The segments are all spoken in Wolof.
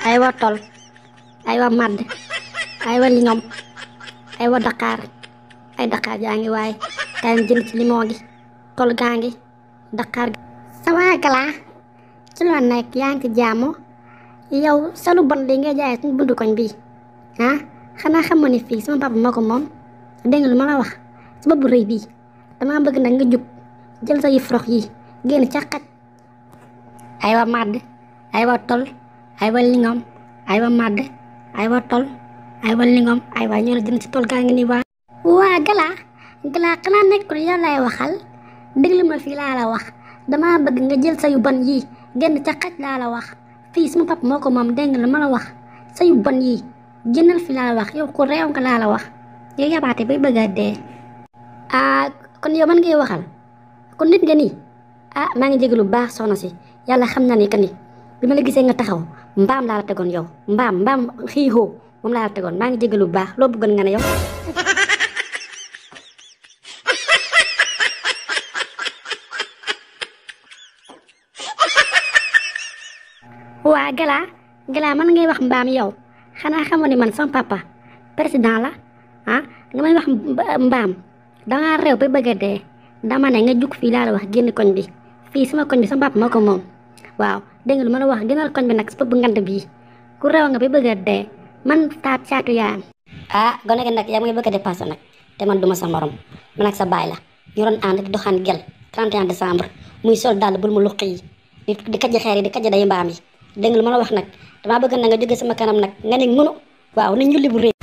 aywa tol, aywa madd, aywa lingom, aywa Dakar, ay Dakar jaa ngi waaye kaay jënd ci limon gi, tol gaa ngi, Dakar gi. sa waa galaa ci loo nekk yaa ngi ci jàmm yow sa lu bon li ngay jaay suñu buntu koñ bii xanaa xam nga ni fii sama papa moo ko moom dégg nga lu ma la wax sa bopp bu rëy bii dama bëgg nag nga jug jël sa yu frox yi génn ca xaj aywa madd aywa tol aywa lingom aywa madd aywa tol aywa lingom aywa ñoo la jënd ci tol gaa ngi nii waa galaa xanaa nekkul yow lay waxal déglu ma fii laa la wax dama bëgg nga jël sa yu bon yii génn ca xaj laa la wax fii sama papa moo ko moom dégg nga lu ma la wax sa yu bon yii génnal fi laa la wax yow ko réew nga laa la wax yow yabaate bay bëgg a dee kon yow man ngay waxal kon nit nga nii maa ngi jégalu bu baax soxna si yàlla xam na ni que ni bi ma la gisee nga taxaw mbaam laa la tegoon yow mbaam xiixoo moom laa la tegoon maa ngi jégalu bu baax loo bëggoon nga ne yow waa galaa man ngay wax mbaam yow xanaa xamoon ni man sama papa président la nga may wax mbaam dangaa réew ba bëgg a dee dama ne nga jug fii laa la wax génn koñ bi fii sama koñ bi sama papa moo ko moom waaw dégg nga lu ma la wax génnal koñ bi nag sa bu ngand bii ku réew nga ba bëgg a dee man caatu yaayam gone gi nag yaa ngi bëgg a dépassé nag te man duma sa morom man ak sa baay la ñu doon ànd di doxaan gel 31 décembre muy sol dàll bul mu luq yi di kajj xeer yi di kajj day mbaam yi dégg nga lu ma la wax nag damaa bëgg na nga jóge sama kanam nag nga ne mënu waaw ni njulli bu rëy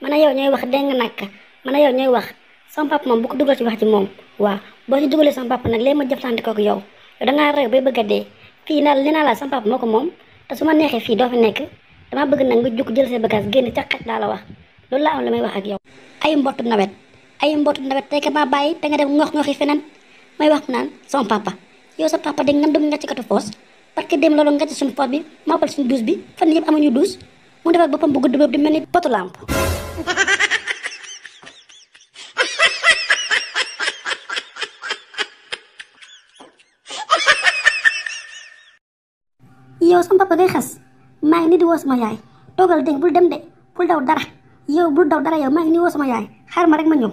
man a yow ñooy wax dégg nga nag man a yow ñooy wax sama papa moom bu ko dugal ci wax ji moom waaw boo ci dugalee sama papa nag léegi ma jëflante kook yow dangaa réew bay bëgg a dee fii naa li naa la sama papa moo ko moom te su ma neexee fii doo fi nekk dama bëgg nag nga jug jël say bagage génn ca xaj laa la wax loolu laa am la may wax ak yow ay mbottu nawet tey ka maa bàyyi te nga dem ngox-ngoxi feneen may wax naan sama papa yow sa papa dégg nga dugg nga ci katu foos parce que dem loolu nga ci suñu foos bi ma opal suñu douche bi fan yëpp amuñu douche mu defar boppam bu gudd boobu di mel ni potu lamp yow sama papa ngay xas maa ngi nii di woo sama yaay toogal dégg bul dem de bul daw dara yow bul daw dara yow maa ngi nii woo sama yaay xaar ma rek ma ñëw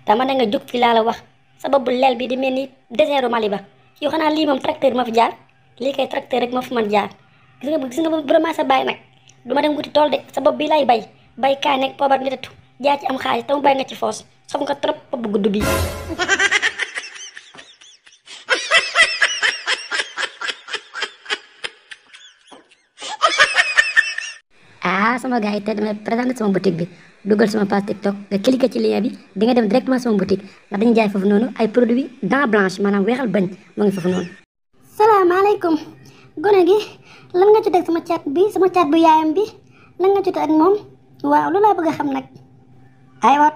dama ne nga jóg fi laa la wax sa bopp leel bi di mel ni désertu Mali ba yow xanaa lii moom tracteur ma fi jaar lii kay tracteur rek ma fi man jaar gis nga vraiment sa baay nag duma dem wuti tool de sa bopp bi lay bay kaay nekk poobar ni tetu jaa ci am xaalis te mu bay nga ci foos xam nga trop bopp bu gudd bi sama gars yi tey damay présenté sama boutique bi dugal sama page TikTok nga cliquer ci lien bi di nga dem directement sama boutique ndax dañu jaay foofu noonu ay produits dents blanches maanaam weexal bañ moo ngi foofu noonu. salaamaaleykum gone gi lan nga ci teg sama caat bu yaayam bi lan nga ci teg ak moom waaw lu laa bëgg a xam nag aywa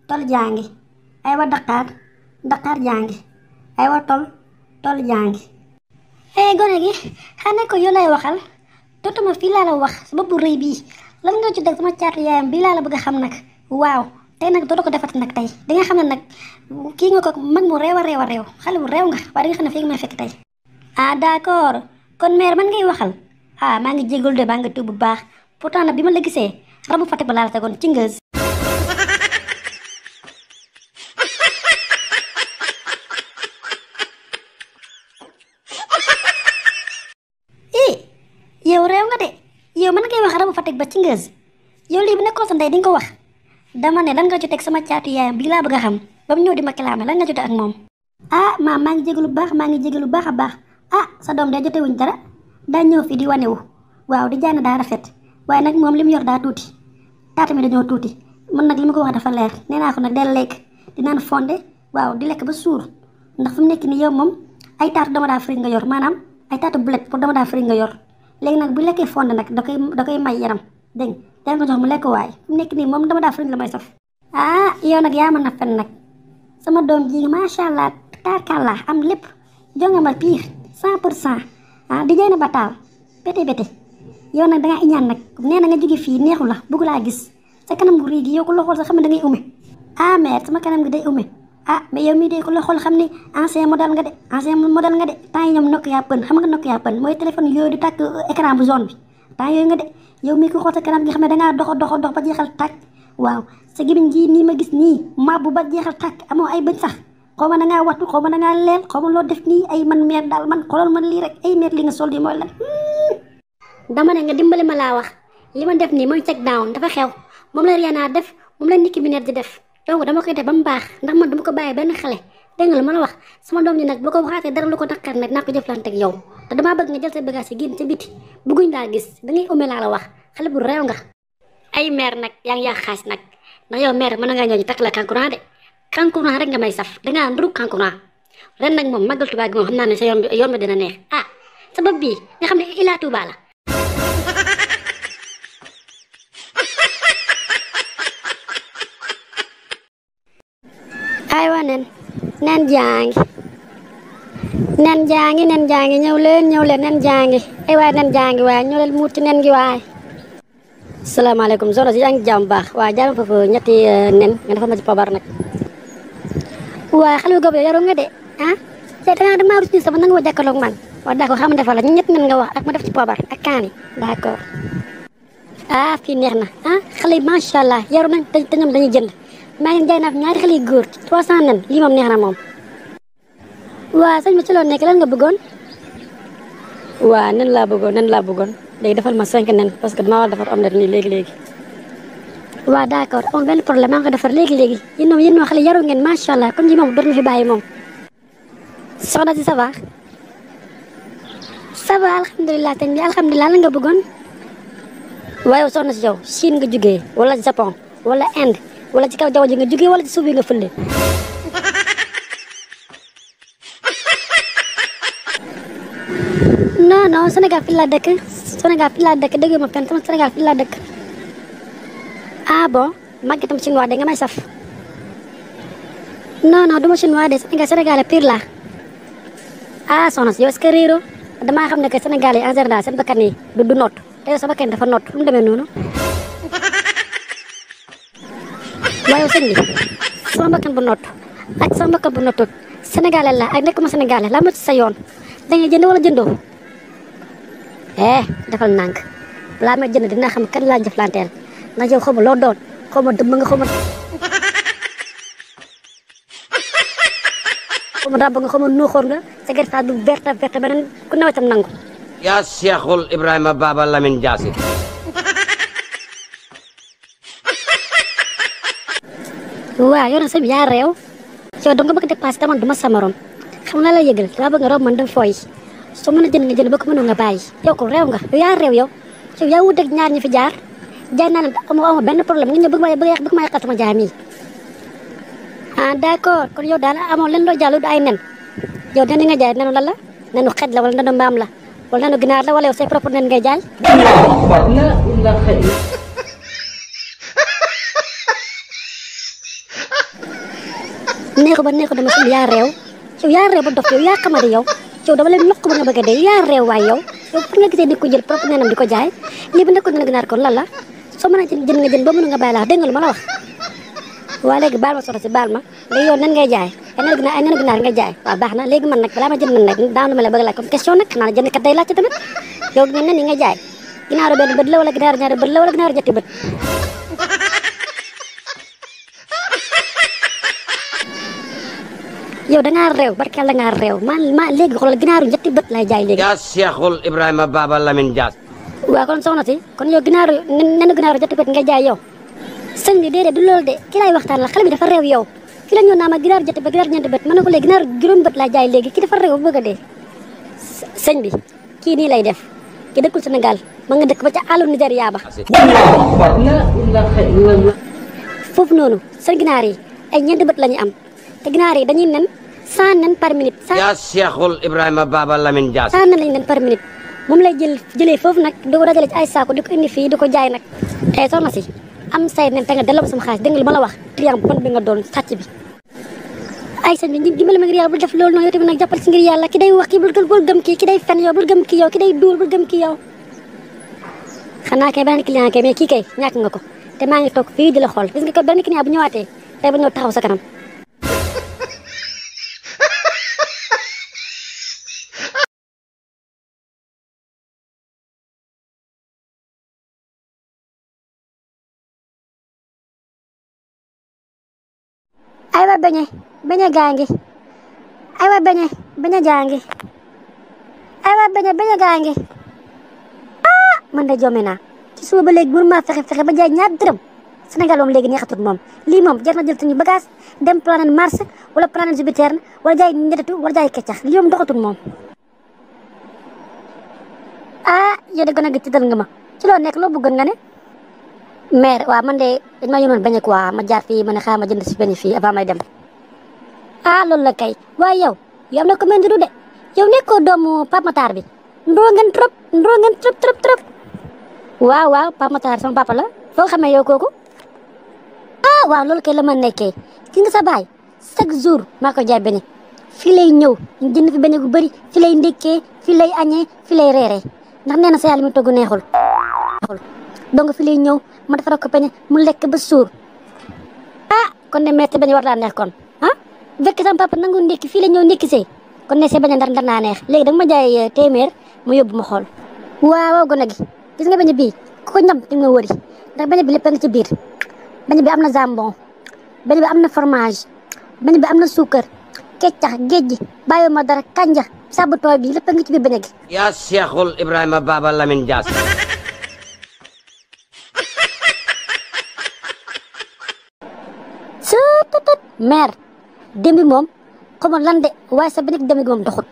tol jaangi aywa Dakar jaangi aywa tol jaangi gone gi xanaa ko yow lay waxal dootuma fii laa la wax sa bopp bu rëy bii lan nga ci deg sama caatu yaayam bii laa la bëgg a xam nag waaw tey nag dootoo ko defati nag tey di nga xam ne nag kii nga ko mag mu réew xale bu réew nga waaye di nga xam ne fii nga may fekk tey d'accord kon mère man ngay waxal maa ngi jégalu de baa nga tuub bu baax pourtant nag bi ma la gisee rabu Fatick ba laa la tegoon ci ngëz yow réew nga de yow mën ngay wax rabu Fatick ba ci ngëz yow lii bu nekkoon sa ndey di nga ko wax dama ne lan nga jotee ak sama caatu yaayam bii laa bëgg a xam ba mu ñëw di ma kalaame lan nga jotee ak moom maam maa ngi jégalu bu baax a baax sa doom day jotewuñ dara daa ñëw fii di wanewu waaw di jaay na daa rafet waaye nag moom li mu yor daa tuuti taata mi dañoo tuuti man nag li ma ko wax dafa leer nee naa ko nag del lekk di naan fonde waaw di lekk ba suur ndax fu mu nekk nii yow moom ay taatu dama daa firi nga yor maanaam ay taatu bulet pour dama daa firi nga yor léegi nag bu lekkee fonde nag da koy may yaram dégg nga ko jox mu lekk waay fu mu nekk nii moom dama daa firi la may saf yow nag yaa mën na fen nag sama doom ji macha allah taarkalla am lépp jonga ma pire 100% di jaay na ba taal bété yow nag dangaa iñaan nag nee na nga jóge fii neexu la bëgg laa gis sa kanam gu rii gi yow ko loxool sa xam ne da ngay ume ah mère sama kanam gi day ume ah mais yow mii de ko la xool xam ni ancien modèle nga de temps yi ñoom Nokia pën xam nga Nokia pën mooy téléphone yooyu di tàkk écran bu jaune bi temps yooyu nga de yow mii ko xool sa kanam gi xam ne dangaa dox ba jeexal tàkk waaw sa gémmiñ gi nii ma gis nii mabbu ba jeexal tàkk amoo ay bëñ sax xaw ma dangaa wattu xaw ma dangaa leel xaw ma loo def nii ay man mère daal man xoolal man lii rek ay mère li nga sol di mooy lan dama ne nga dimbali ma laa wax li ma def nii mooy check down dafa xew moom la Rihanna def moom la Nicki Minaj di def donc dama koy def ba mu baax ndax man dama ko bàyyi benn xale dégg nga lu ma la wax sama doom ji nag bu ko waxaatee dara lu ko naqar nag naa ko jëflante ak yow te damaa bëgg nga jël sa bagage yi génn ca biti bëgguñ laa gis dangay ume laa la wax xale bu réew nga ay mère nag yaa ngi yàq xaalis nag ndax yow mère mën na ngaa ñëw ñu takk la kankurang de kankurang rek nga may saf dangaa nduru kankurang ren nag moom màggal Tuubaa gi moom xam naa ne sa yoon bi dina neex ah sa bopp bii nga xam ne Ila Touba la aywa nen jaangi ñëw leen nen jaangi ay waay nen jaangi waay ñëw leen muut ci nen gi waay salaamaaleykum soxna si yaa ngi jàmm baax waaw jaam foofu ñetti nen nga dafa ma ci poobar nag waaw xale bu góob yow yaru nga de ah te dangaa damaa rus ni sama nanga ma jàkkaarloog man waaw d'accord xam nga defal la ñetti nen nga wax ak ma def ci poobar ak kaani d'accord ah fii neex na ah xale yi macha allah yaru nañ te ñoom dañuy jënd maa ngi jaay naa fi ñaari xale yu góor 300 nen lii moom neex na moom waaw sëñ bi ci loolu nekk lan nga bëggoon waaw nen laa bëggoon léegi defal ma 5 nen parce que damaa war a defar omelette nii léegi waaw d'accord amul benn problème maa ngi ko defar léegi yéen ñoo xale yaru ngeen macha allah kon ji moom dootuñu fi bàyyi moom soxna si ça va alhamdulilah sëñ bi alhamdulilah la nga bëggoon waaye soxna si yow Chine nga jugee wala Japon wala Inde wala ci kaw jaww ji nga jugee wala ci suuf bi nga fële non Sénégal fi laa dëkk dëgg ma fenn sama Sénégal fi laa dëkk ah bon màgg itam chinois de nga may saf non du ma chinois de Sénégal pire la ah soxna si yow est-ce que réero damaa xam ne que Sénégal yi en général seen bakkan yi du noot te yow sa bakkan dafa noot lu mu demee noonu waaye sëñ bi sama bakkan bu noot ak sama bakkan bu nootut sénégalais la ak nekkuma sénégalais la ma ci sa yoon da ngay jënd wala jëndoo defal nànk balaa may jënd dina xam kan laa jëflanteel ndax yow xawma loo doon xawma dëmm nga xawma ràbb nga xawma nuuxoon nga sa gerte du verte beneen ku nawetam nangu yaa Cheikhul Ibrahima Baba Lamine Diassi waaw yow nag sëñ bi yaa réew yow dong nga bëgg dépassé taman duma sa morom xam nga la yëgal dama bëgg nga rob man dem fooy soo mën a jënd nga jënd ba ko mënul nga bàyyi yow ko réew nga yow yaa réew yow yaa wut ak ñaar ñi fi jaar jaay naa leen amoo benn problème nga ñëw bëgg ma yàqal sama jaay mi ah d'accord kon yow daal amoo leen loo jàll du ay nen yow nen nga jaay nenu lan la nenu xej la wala nenu mbaam la wala nenu ginaar la wala yow say propre nen ngay jaay neexu ba dama sëñ yaa réew ba dof yow yaa xamadi yow dama leen nokk ba nga bëgg a dee yaa réew waay yow fan nga gisee nit ko jël propre nenam di ko jaay lii bu nekkoon nen ginaar kon lan la soo mën a jënd nga jënd ba mënu nga bàyyi la wax dégg nga lu ma la wax waa léegi baal ma soxna si baal ma léegi yow nen ngay jaay ay nen ginaar ngay jaay waaw baax na léegi man nag balaa ma jënd nen nag daan lu ma la bëgg laaj comme question nag xanaa jënd kat day laajte tamit yow nen yi ngay jaay ginaaru benn bët la wala ginaaru ñaari bët la wala ginaaru ñetti bët yow dangaa réew barke Yàlla ngaa réew ma léegi xoolal ginaaru ñetti bët lay jaay léegi yaa Cheikhul Ibrahima Baba Lamine Diassi waaw kon soxna si kon yow nenu ginaaru ñetti bët ngay jaay yow sëñ bi déedéet du loolu de ki lay waxtaan la xale bi dafa réew yow ki la ñëw naa ma ginaaru ñetti bët ginaaru ñeenti bët mën na ko léegi ginaaru juróomi bët lay jaay léegi ki dafa réew bu bëgg a dee sëñ bi kii nii lay def ki dëkkul Sénégal ma nga dëkk ba ca àllu Nigéria ba foofu noonu seen ginaar yi ay ñeenti bët la ñu am te ginaar yi dañuy nen 100 nen par minute. yaa Cheikhul Ibrahima Baba Lamine Diassi 100 nen lañu nen par minute moom lay jëlee foofu nag di ko dajale ci ay saako di ko indi fii di ko jaay nag tey soxna si am say nen te nga delloo sama xaalis dégg nga lu ma la wax client bu bon bi nga doon sàcc bi ay sëñ bi dimbali ma ngir yàlla bul def loolu noonu yow tamit nag jàppal si ngir yàlla ki day wax kii bul gëm kii ki day fen yow bul gëm kii yow ki day duul bul gëm kii yow xanaa kay beneen client kay mais kii kay ñàkk nga ko te maa ngi toog fii di la xool gis nga ko beneen client bu ñëwaatee tey ba ñëw taxaw sa kanam. ay wa beñe gaa ngi ay wa beñe jaa ngi ay wa beñe gaa ngi man de jommi naa ci suba ba léegi mënu maa fexe ba jaay ñaar dërëm Sénégal moom léegi neexatul moom lii moom jar na jël suñu bagage dem planète Mars wala planète Jupiter wala jaay ñetetu wala jaay keccax lii moom doxatul moom. yow de gone gi tiital nga ma ci loo nekk loo bëggoon nga ne. mère waaw man de dañ ma yónnoon beñe quoi ma jaar fii ma ne xaaral ma jënd si beñe fii avant may dem. loolu la kay waaye yow am na ko mel ni du de yow nekkoo doomu Pape Matar bi nduroo ngeen trop. waaw Pape Matar sama papa la foo xamee yow kooku. waaw loolu kay la ma nekkee gis nga sa baay chaque jour maa ko jaay beñe fii lay ñëw ñu jënd fi beñe gu bëri fii lay ndékkee fii lay añee fii lay reeree ndax nee na sa yàlla mi togg neexul donc fii lay ñëw ma defaral ko beñe mu lekk ba suur. kon ne metti beñe war naa neex kon bu fekkee sama papa nangu ndékki fii la ñëw ndékki see kon ne see beñe ndar naa neex léegi danga ma jaay téeméer mu yóbbu ma xool. waaw gone gi gis nga beñe bii ku ko ñam di nga wëri ndax beñe bi lépp a ngi ci biir beñe bi am na jambon beñe bi am na fromage beñe bi am na suukar keccax géej gi bàyyi ma dara kanja saabu tooy bi lépp a ngi ci biir beñe gi. yaa Cheikhul Ibrahima Baba Lamine Dias. sututut mère démb moom xamoon lan de waaye sa beñe démb gi moom doxut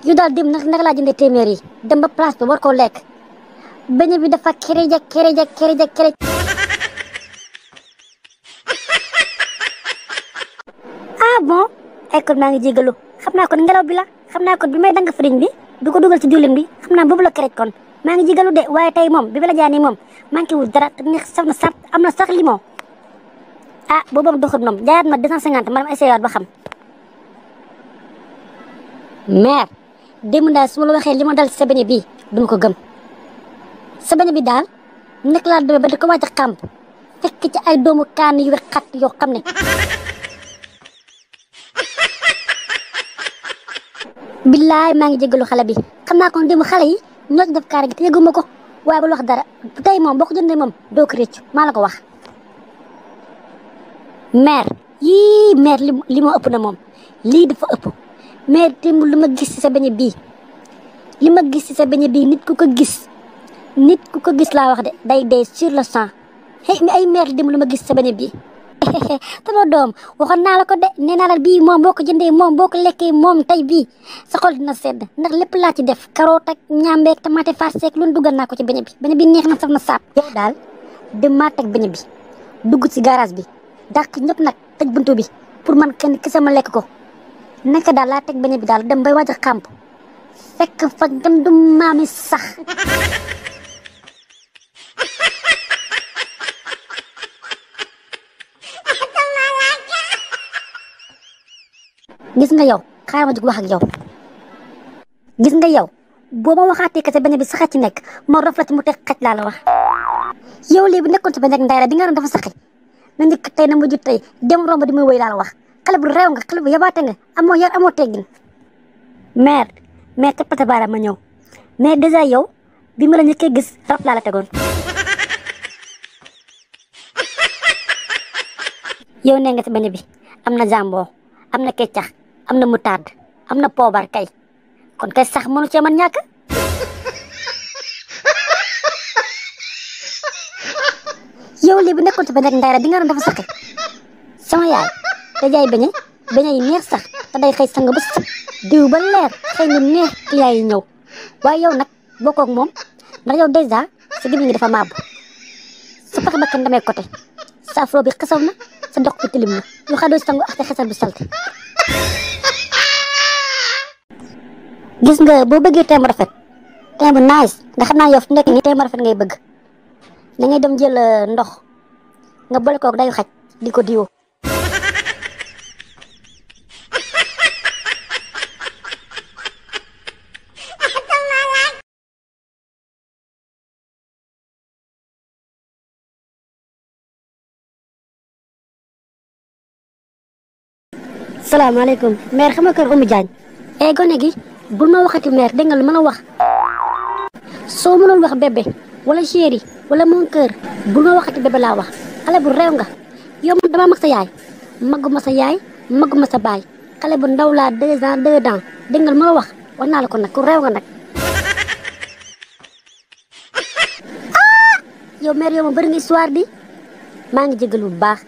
yu daal démb naka laa jëndee téeméer yi dem ba place bi war koo lekk beñe bi dafa kereej. bon école maa ngi jégalu xam naa ko ngelaw bi la xam naa ko bi may dang fariñ bi du ko dugal ci diwlin bi xam naa boobu la kereej kon maa ngi jégalu de waaye tey moom bi ma la jaani moom manqué wul dara te neex saf na saf am na sax limon boobu moom doxul moom jaayaat ma 250 ma dem essayé waat ba xam. mère démb daal su ma la waxee li ma dal ci sa beñe bii duma ko gëm sa beñe bi daal nekk laa demee ba di ko wàcc a xàmp fekk ci ay doomu kaan yu xat yoo xam ne. billaay maa ngi jégalu xale bi xam naa ko démb xale yi ñoo ci def kaara gi te yëguma ko waaye bul wax dara tey moom boo ko jëndee moom doo ko réccu maa la ko wax. mère li moo ëpp na moom lii dafa ëpp mère démb li ma gis ci sa beñe bii nit ku ko gis laa wax de day dee sur le sang ay mère démb li ma gis ci sa beñe bii. sama doom waxoon naa la ko de nee naa la bii moom boo ko jëndee moom boo ko lekkee moom tey bii sa xol dina sedd ndax lépp laa ci def carotte ak ñaambeeg tomate farci ak lu nu dugal naa ko ci beñe bi neex na saf na saab. yow daal dem maa teg beñe bi dugg ci garage bi dàq ñëpp nag tëj buntu bi pour man kenn kese ma lekk ko naka daal laa teg beñe bi daal dem bay waaj a xàmp fekk fa dem du maami sax. gis nga yow xaaral ma jóg wax ak yow gis nga yow boo ma waxaatee que sa beñe bi saxa ci nekk ma rof la ci mu teg xaj laa la wax. yow lii bu nekkoon ci beñe ak ndayra bi nga doon dafa saxi na njëkk tey na mujj tey dem romb di muy wéy laa la wax xale bu réew nga xale bu yabaate nga amoo yar amoo teggin. mère toppate baaraam ma ñëw mais déjà yow bi ma la njëkkee gis rab laa la tegoon. yow nee nga ci beñe bi am na jambon am na keccax am na moutarde am na poobar kay kon kay sax mënu cee mën ñàkk. yow lii bu nekkoon ci beñe ak ndayra bi nga doon dafa saxi sama yaay te jaay beñe yi neex sax te day xëy sang ba sax diw ba leer xëy na neex client yi ñëw waaye yow nag bokkoo ak moom ndax yow dèjà sa gémmiñ gi dafa màbb sa pax bakkan damay côté sa afro bi xesaw na sa dox bi tilim na yu xadoo sangu ak sa xesal bu salte. gis nga boo bëggee teem bu rafet teem bu nice nga xam naa yow fu nekk nii teem bu rafet ngay bëgg da ngay dem jël ndox nga boole koog dayu xaj di ko diwoo. salaamaaleykum mère xam nga kër Oumou Diagne. gone gi bul ma waxati mère dégg nga lu ma la wax. soo mënul wax bébé wala chéri wala mon cœur bul ma waxati bébé laa wax xale bu réew nga. yow man damaa mag sa yaay maguma sa yaay maguma sa baay xale bu ndaw laa 2 ans 2 ans dégg nga lu ma la wax naa la ko nag ku réew nga nag. yow mère yow ma bëri nga histoire di maa ngi jégalu bu baax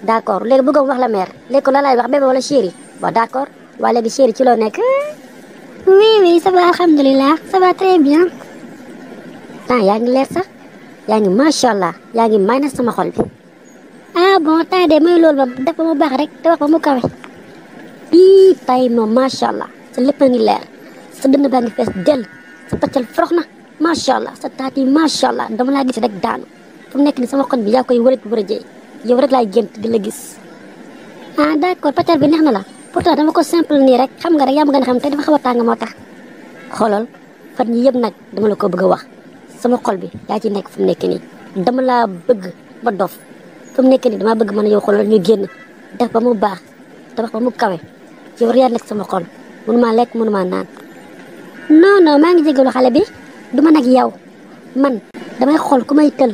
d'accord léegi bëggoon wax la mère léegi ko la lay wax bébé wala chéri bon d'accord waaye léegi chéri ci loo nekk. oui ça va alhamdulilah ça va très bien. yaa ngi leer sax yaa ngi macha allah yaa ngi may na sama xol bi. bon tay de muy loolu ba def ba mu baax rek te wax ba mu kawe. tay moom macha allah sa lépp a ngi leer sa dënn baa ngi fees dell sa paccal forox na macha allah sa taat yi macha allah dama laa gis rek daanu fu mu nekk ni sama xol bi yaa koy wërëj yow rek laay gént di la gis. d'accord paccal bi neex na la pourtant dama ko simple nii rek xam nga rek yaa ma gën a xam te dafa xaw a tàng moo tax. xoolal fan yi yëpp nag dama la ko bëgg a wax sama xol bi yaa ci nekk fu mu nekk nii dama laa bëgg ba dof fu mu nekk nii dama bëgg mën a yow xoolal ñu génn def ba mu baax tabax ba mu kawe yow rek yaa nekk sama xol mënumaa lekk mënumaa naan. non maa ngi jégalu xale bi du ma nag yow man damay xool ku may tël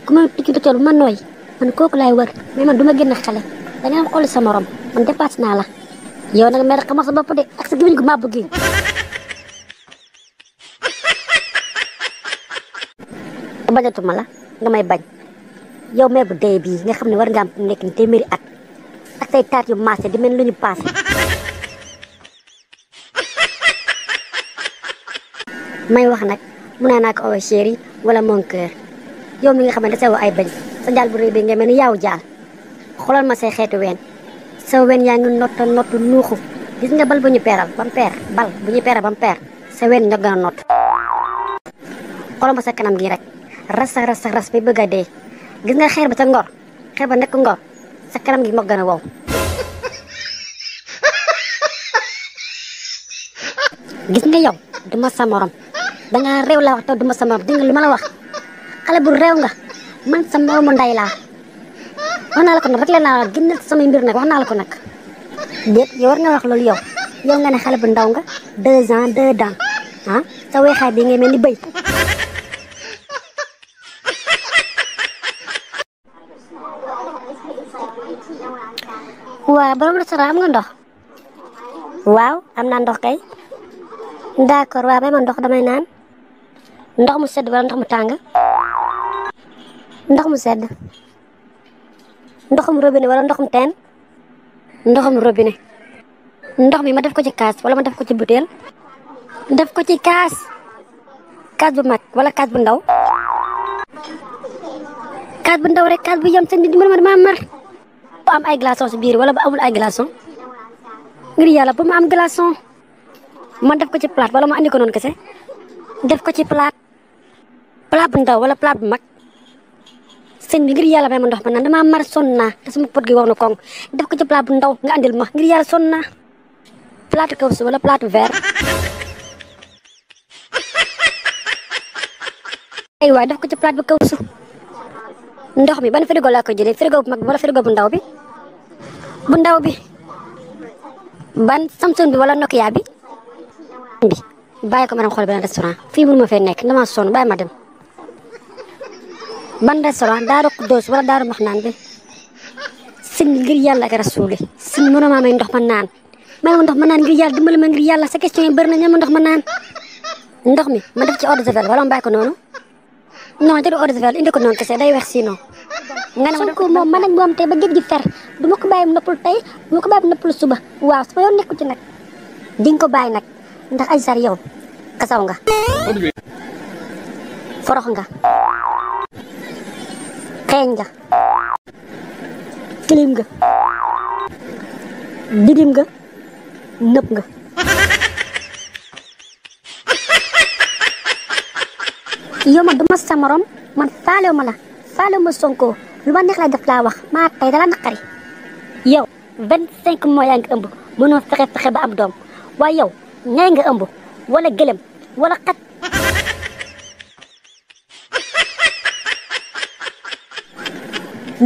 ku may tukki tool bu ma nooy man kooku laay wër mais man du ma génn xale da nga xool sa morom man dépassé naa la. yow nag mère xamal sa bopp de ak sa gémmiñ gu màbb gi. bañatuma la nga may bañ yow mère bu dee bii nga xam ne war nga am nekk ni téeméeri at ak say taat yu maase di mel lu ñu paase. may wax nag mun naa ko awa chéri wala mon cœur yow mi nga xam ne da ay bañ sa jaal bu rëy bi nga mel ni yaaw jaal xoolal ma say xeetu ween sa wen yaa ngi nottu nuuxu gis nga bal bu ñu peeral ba mu peer bal bu ñu peeral ba mu peer sa wen ñoo gën a nott. xoolal ma sa kanam gi rek ras bi bëgg a dee gis nga xeer ba ca ngor xeer ba nekk ngor sa kanam gi moo gën a wow. gis nga yow duma sa morom dangaa réew laa wax te duma sa morom dégg nga lu ma la wax xale bu réew nga man sa moromu nday laa wax naa la ko nag rek leen naa génnal samay mbir nag wax naa la ko nag. déet yow war nga wax loolu yow nga ne xale bu ndaw nga 2 ans 2 ans sa weexaay bi ngay mel ni bëy. waaw borom restaurant am nga ndox. waaw am naa ndox kay. d'accord waaw may ma ndox damay naan ndox mu sedd wala ndox mu tàng. ndox mu sedd. ndoxum robinet wala ndoxum teen. ndoxum robinet. ndox mi ma def ko ci kaas wala ma def ko ci butéel. def ko ci kaas. kaas bu mag wala kaas bu ndaw. kaas bu ndaw rek kaas bu yem seen di dimbali ma dama mar. bu am ay glaçons si biir wala bu amul ay glaçons. ngir yàlla bu ma am glaçon man def ko ci plate wala ma andi ko noonu kese def ko ci plate bu ndaw wala plate bu mag sëñ bi ngir yàlla may ma ndox ma naan damaa mar sonn naa te sama pot gi wow na koŋ def ko ci plate bu ndaw nga andil ma ngir yàlla sonn naa plate kawsu wala plate verre ay waay def ko ci plate bu kawsu ndox mi ban frigo laa ko jëlee frigo bu mag bi wala frigo bu ndaw bi ban Samsung bi wala Nokia bi bàyyi ko ma dem xool benn restaurant fii mënu ma fee nekk dama sonn bàyyi ma dem ban restaurant Daaru Xuddoos wala Daaru Maxnaan bi sin ngir yàlla ak rasuuli sin mënoo maa may ndox ma naan ngir yàlla dimbali ma ngir yàlla sa question yi bëri na ña ma ndox ma naan ndox mi ma def ci eau de javel wala ma bàyyi ko noonu non jëru eau de javel indi ko noonu kese day weex sinon nga ne Sonko moom man ak moom tey ba géej gi fer du ma ko bàyyi mu noppal tey du ma ko bàyyi mu noppal suba waaw sama yoon nekku ci nag di nga ko bàyyi nag ndax ay sar yow kasaw nga forox nga xeeñ nga tilim nga didim nga nëpp nga yow ma duma sa morom man faalew ma la faalew ma Sonko lu ma neex lay def laa wax maa tey dala naqari yow 25 mois yaa ngi ëmb mënoo fexe ba am doom waaye yow ñay nga ëmb wala gëlëm wala xat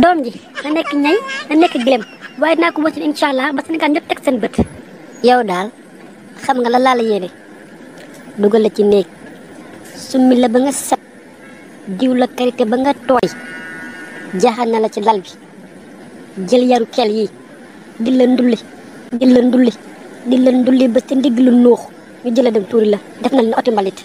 doom ji na nekk ñay na nekk gëlëm waaye naa ko wëcc incha allah ba Sénégal ñëpp teg seen bët. yow daal xam nga la laa la yéene dugal la ci néeg summi la ba nga set diw la karité ba nga tooy jaaxal na la ci lal bi jël yaru kel yi di la ndulli di la ndulli ba sa ndigg lu nuux ñu jëla dem tuuri la def na leen oti mbalit